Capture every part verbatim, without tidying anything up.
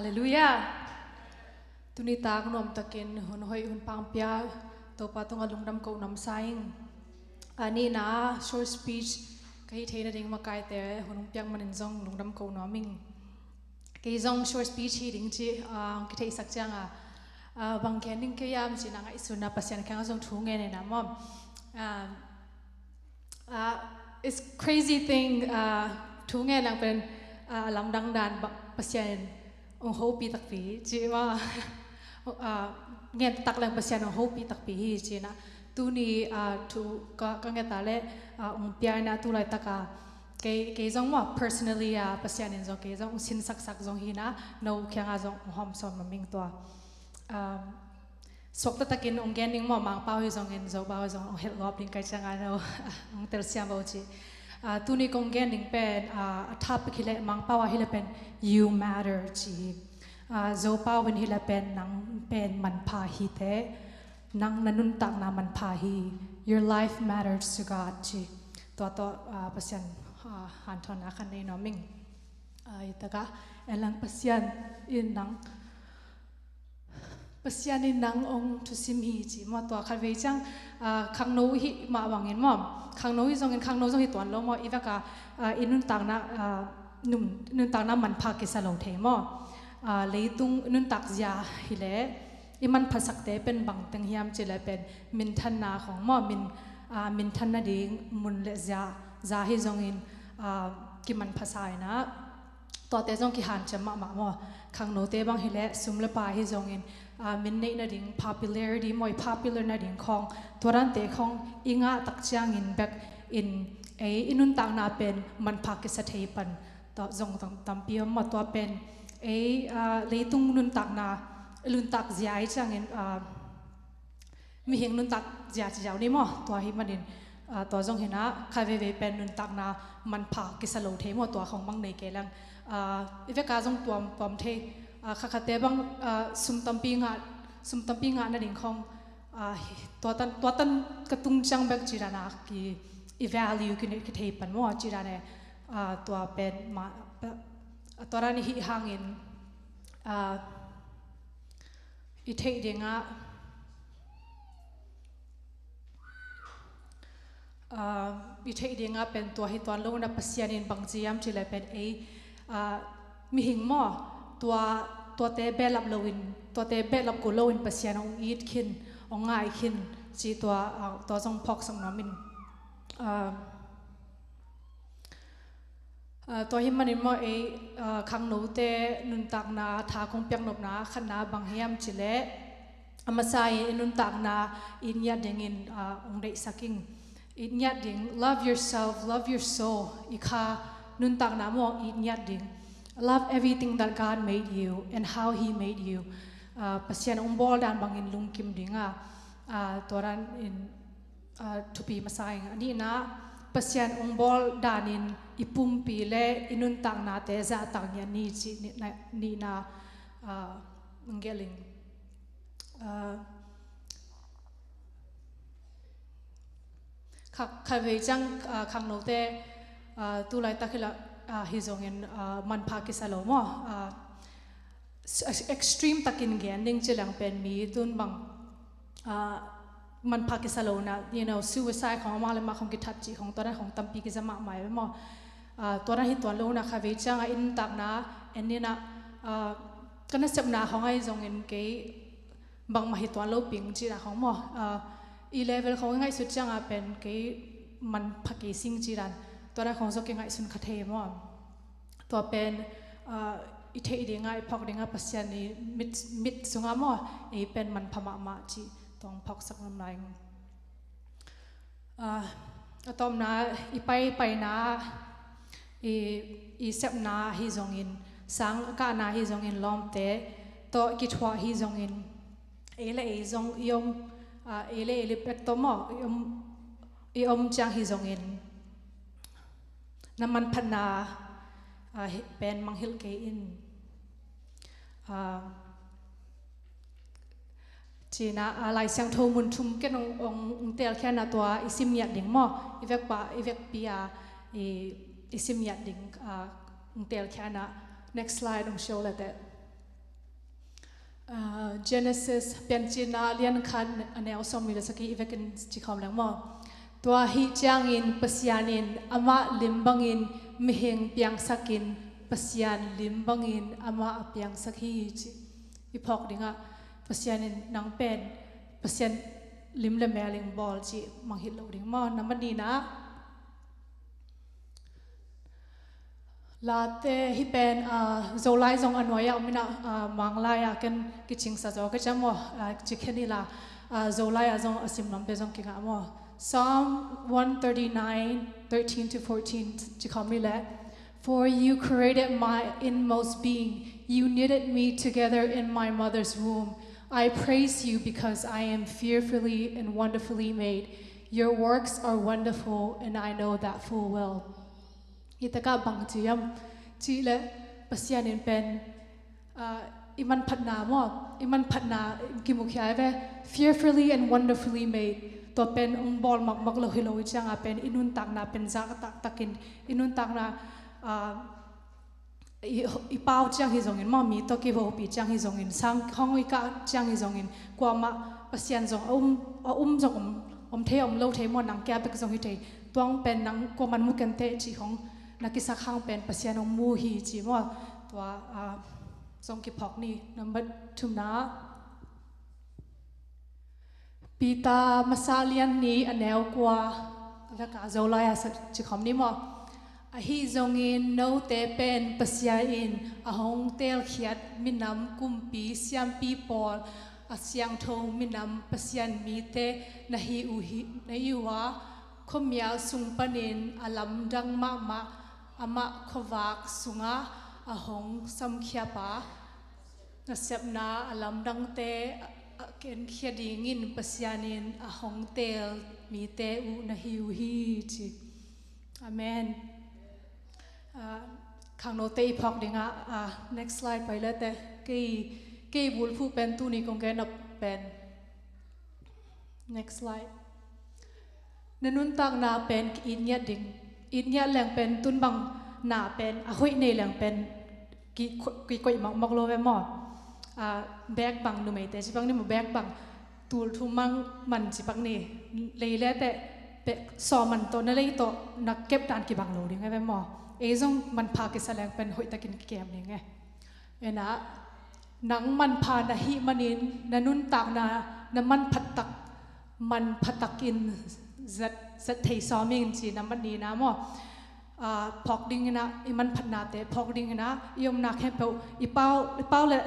Halleluiah. Tuni tak nuamtakin hun hoih hun pangpia Topa tungah lungdam ko nuam sa ing. A nihna short speech ka hih theih nading makaite hun hong piak manin zong lungdam ko nuam ing. Kei zong short speech hi ding ci, ah, hong kitheihsak cianga, ah, bang gen ding kei hiam cih na ngaihsunna Pasian kiangah zong thu ngen ina maw. Ah, ah, it's crazy thing, ah, thu ngen lang pen, ah, a lamdang dan bang Pasian in hong hopih takpi ci maw. Ah, ngen taktak lang Pasian hong hopih takpi hi ci na. Tuni, ah, thu ka, ka nget a le, ah, hong pia ina tu laitaka kei, kei zong maw personally a Pasian in zong kei zong hong sinsaksak zong hi na, no kiangah zong hong hawm sawn mah ing tua. Um, suakta takin hong gen ding maw, Mangpau hi zongin Zopau hi zong hong helh gawp ding kai cianga no hong telsiam bo ci. Ah, tuni kong gen ding pen, ah, a topic hi leh Mangpau ah hi leh pen You Matter ci hi. Ah, Zopau in hi leh pen Nang pen manpha hi teh, nang na nuntakna manpha hi, your life matters to God ci. Tua tawh, ah, Pasian, ah, hanthawnna khat nei nuam ing. Ah, hi takah en lang Pasian in nang, Pasian in nang hong thusim hi ci maw. Tua khatvei ciang, ah, khangno hi mah bangin maw, khangno hi zongin khangno zong hi tuan lo maw, i vekah, ah, i nuntakna, ah, nun, nuntakna manpha kisa lo thei maw. Ah, leitung nuntak zia hi leh i manphasakte pen bangteng hiam cih leh pen minthanna khong maw, min, ah, minthan nading mun le zia, zia hi zongin, ah, kimanphasa ina, tuate zong kihanciam mahmah maw. Khangnote bang hi leh sum le pai hi zongin, ah, min neih nading popularity maw, i popular nading khong, tua dante khong i ngah tak ciangin bek in ei i nuntakna pen manpha kisa thei pan tua zong tam, tampi om maw. Tua pen ei, ah, leitung nuntakna, nuntak zia i ciangin, ah, mihing nuntak zia ci ziau ni maw. Tua hi manin, ah, tua zong hi na khatvei vei pen nuntakna manpha kisa lo thei maw, tua khong bang nei kei lang. Ah, i vekah zong tuam, tuam thei, ah, khatkhatte bang, ah, sum tampi ngah, sum tampi ngah nading khong, ah, hi, tua tan, tua tan ka tung ciang bek ci dan a ki, i value ki, kithei pan maw ci dan e. Ah, tua pen ma, ah, tua dan i hih hangin, ah, i theih dingah, ah, i theih dingah pen tua hi tuan lo na Pasian in bang ci hiam cih leh pen ei, ah, mihing maw, tua, tuate behlap loin, tuate behlap ko loin Pasian hong it khin, hong ngai khin ci tua, ah, tua zong phawksak nuam ing. Ah, ah, tua hi manin maw ei, ah, khangnote nuntakna tha kong piak nopna khatna bang hiam cih leh a masa in i nuntakna i ngiat dingin, ah, hong deihsak ing. I ngiat ding, love yourself, love your soul. I kha nuntakna maw i ngiat ding. Love everything that God made you and how He made you. Ah, Pasian hong bawl dan bangin lungkim ding a, ah, tua dan in, ah, thupi masa ing. A nihna, Pasian hong bawl danin i pumpi le i nuntaknate zahtak ngiat ni cih nihna, nihna, ah, hong gelh ing. Ah, kha, khatvei ciang, ah, khangnote, ah, tu laitak hi la, ah, hi zongin, ah, manpha kisa lo maw. Ah, s-, extreme takin gen ding ci leng pen mi tun bang, ah, manpha kisa lo na, you know, suicide khong amah le amah khong kithat cih khong tua dan khong tampi kiza mahmah e maw. Ah, tua dan hi tuan lo na khatvei ciang a i nuntakna en ni na, ah, ka nasepna khong ahi zongin kei bangmah hi tuan lo ping ci dan khong maw. Ah, i level khong i ngaihsut ciang a pen kei manpha kei sing ci dan, tua dan khong zong kei ngaihsun kha thei maw. Tua pen, ah, i theih dingah, i phawk dingah Pasian i mit, mit sungah maw, ei pen manpha mahmah cih tawng phawksak nuam lai ing. Ah, a tawpna, i paipaina, i, i sepna hi zongin, sang a kahna hi zongin, lawmte tawh kithuah hi zongin, ei le ei zong i om, ah, ei le ei le pek tawh maw, i om, i om ciang hi zongin, na manphatna, ah, hi, pen mangngilh kei in. Ah, ci na, ah, Lai Siangtho mun thum ken hong, hong, hong teelkhiatna tua i sim ngiat ding maw. I vekpa, i vekpi a, i, i sim ngiat ding, ah, hong teelkhiatna. Next slide hong show le teh. Genesis Piancilna a lian khat a neu sawmnih le sagih i vekin ci khawm leng maw? Tua ahih ciangin Pasian in amah lim bangin mihing piangsakin Pasian lim bangin amah a piangsak hi ci. I phawk dingah Pasian in nang pen Pasian lim le mel in bawl ci mangngilh lo ding maw? Nambat nihna ah late hih pen, ah, Zolai zong a nuai-ah om inah, ah, Manglai-ah ken kicingsa zaw ka ciam maw, ah, ci khen ila, ah, Zolai-ah zong a sim nuamte zong kingah maw. Psalm one thirty-nine, thirteen to fourteen ci khawm ni leh. For you created my inmost being. You knitted me together in my mother's womb. I praise you because I am fearfully and wonderfully made. Your works are wonderful, and I know that full well. Hi takah bang ci hiam cih leh Pasian in pen, ah, i manphatna maw, i manphatna kimukhia hi ve. Fearfully and wonderfully made. Tua pen hong bawl makmak lo hi lo i cianga pen i nuntakna pen zak taktakin i nuntakna, ah, i, i pau ciang hi zongin maw, mi tawh kivopi ciang hi zongin, sang khawng i kah ciang hi zongin, kuamah Pasian zong a um, a um zong om, om thei om lo thei maw, nang kia bek zong hi thei. Tuang pen nang kuaman mu kenteh cih khawng na kisak hang pen Pasian hong mu hi ci maw. Tua, ah, zong kiphawk ni. Nambat thumna ah Peter masa lian nih a neu kua, a veka Zolai-ah sa ci khawm ni maw. Ahi zongin note pen Pasian in a hong teelkhiat minam kumpi siampi pawl, a siangtho minam Pasian mite na hi uh hi, na hi uh a, khuamial sung panin a lamdang mahmah amah khuavak sungah a hong samkhiap a, nasepna a lamdangte a, a kenkhia dingin Pasian in a hong teel mite uh na hi uh hi ci. Amen. Ah, khangnote i phawk dingah, ah, next slide pai lete. Kei, kei bulphuh pen tuni kong gen nop pen. Next slide. Na nuntakna pen ki-it ngiat ding. It ngiat leng pen tun bang na pen a hoih nei leng pen ki, ki koih makmak lo ve maw. Ah, bek bang numeite ci bang ni maw, bek bang tul thum mang man ci bang ni. Lei le teh pe sawm man tawh na lei tawh na kep dan kibang lo ding ve maw. Ei zong manpha kisa leng pen hoih takin kikem ding e. Ena, nang manpha na hih manin na nuntakna na manphatak, manphatakin zat, zat thei sawm ing ci. Nambat nihna maw. Ah, phawk dingin ah, i manphatnate phawk dingin ah, i omna khempeuh i pau, i pau le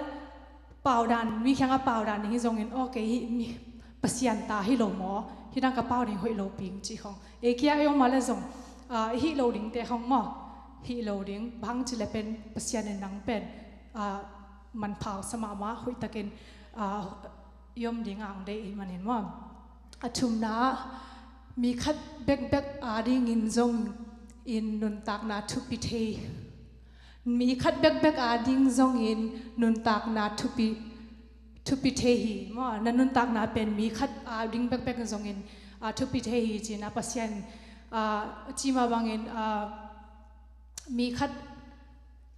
pau dan, mi kiangah pau dan ding hi zongin, okay, hih mi Pasian ta hi lo maw, hih dang ka pau ding hoih lo ping ci khawng. Ei kia i om a le zong, ah, i hih lo dingte khawng maw, hih lo ding, bang ci le pen Pasian in nang pen, ah, manpha sa mahmah, hoih takin, ah, i om ding ang deih i hih manin maw. A thumna ah, mi khat bekbek adingin zongin nuntakna thupi thei. Mi khat bekbek ading zongin nuntakna thupi, thupi thei hi. Maw, na nuntakna pen mi khat ading bekbek zongin, ah, thupi thei hi ci-in ah Pasian, ah, ci mah bangin, ah, mi khat,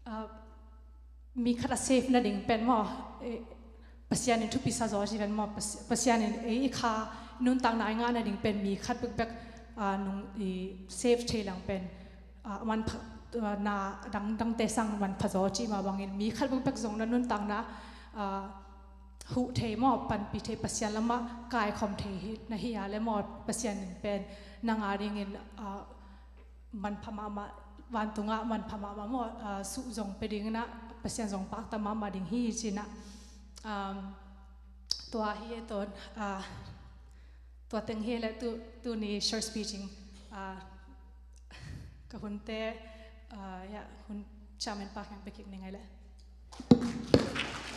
ah, mi khat a save nading pen maw, eh, Pasian in thupi sa zaw ci pen maw, Pas-, Pasian in, eh, i kha nuntakna i ngah nading pen mi khat bekbek, ah, nung i save thei leng pen, ah, manpha, ah, na dang, dangte sang manpha zaw ci mah bangin mi khat bekbek zong na nuntakna, ah, huh thei maw, panpih thei, Pasian lamah kaikhawm thei hi, na hi a le maw, Pasian in pen nang adingin, ah, manpha mahmah, vantungah manpha mahmah maw, ah, suh zong pe dingin ah, Pasian zong pakta mahmah ding hi ci-in ah. Um, tua hi e ton, ah, tua teng hi le tu, tuni short speech ing, ah, ka hunte, ah, ya, hun chairman pa kiang pia kik ning ei le.